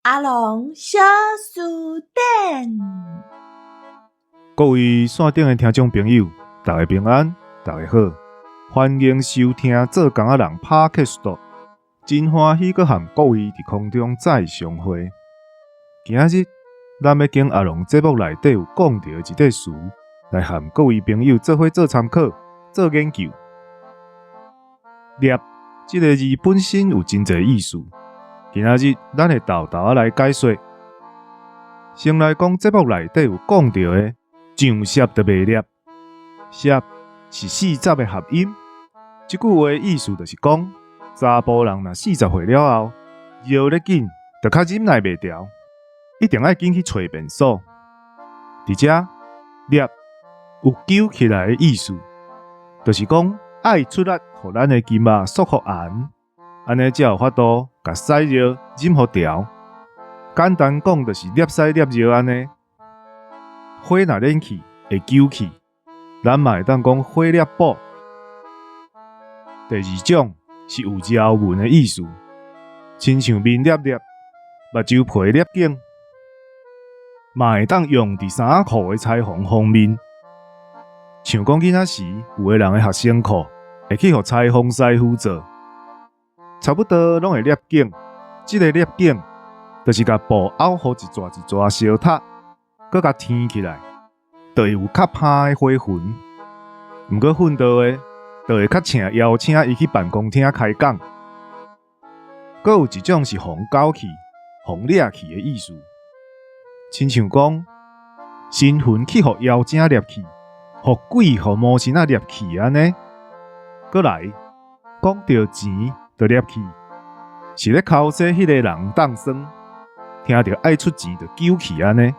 阿龍小辭典。各位線頂的聽眾朋友，大家平安，大家好，歡迎收聽做工仔人 Podcast，真歡喜閣和各位佇空中再相會。今仔日咱欲揀阿龍節目內底有講著的一塊詞，來和各位朋友做伙做參考、做研究。掠這个字本身有真濟意思，今仔日咱會沓沓仔來解說。先來講節目內底有講著的，上澀就袂掠，澀是40的合音。這句話意思就是講，查埔人若40歲了後，尿咧緊，就較忍耐袂牢，一定愛緊去揣便所。佇遮掠有揪起來的意思，就是講愛出力，予咱的筋肉束予絚，按呢才有法度共屎尿忍予牢。簡單講，就是掠屎掠尿按呢。火若燃起，會揪起，咱嘛會當講火掠布。第二種是有條紋的意思，親像面粒粒、目睭皮粒景，嘛會當用佇衫仔褲的裁縫方面。像講囡仔時，有的人的學生褲會去予裁縫師傅做，差不多攏會掠景。這个掠景，就是共布拗予一逝一逝相貼，閣共添起來，就會有較芳的花紋。毋過訓導的，就會較請邀請伊去辦公廳開講。閣有一種是予人攪去、予人掠去的意思，親像講神魂去予妖精掠去，予鬼予魔神仔掠去按呢。閣來講著錢就掠去，是咧剾洗彼个人凍酸，聽著愛出錢就揪去按呢。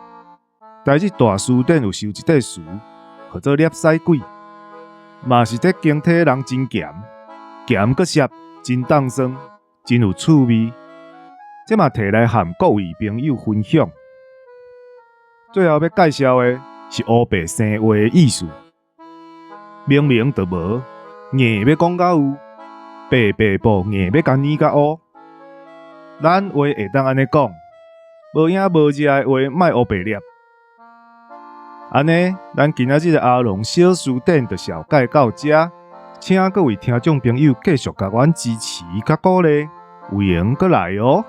台日大辭典有收一塊詞，號做掠屎鬼，嘛是咧形體人真鹹，鹹閣澀，真凍酸，真有趣味。這嘛提來和各位朋友分享。最後欲介紹的是烏白生話的意思，明明就無，硬欲講甲有，白白布硬欲共染甲烏。咱話會當按呢講，無影無跡的話，莫烏白掠。按呢，咱今仔日的阿龍小辭典就紹介到遮，請各位聽眾朋友繼續共阮支持佮鼓勵，有閒閣來哦。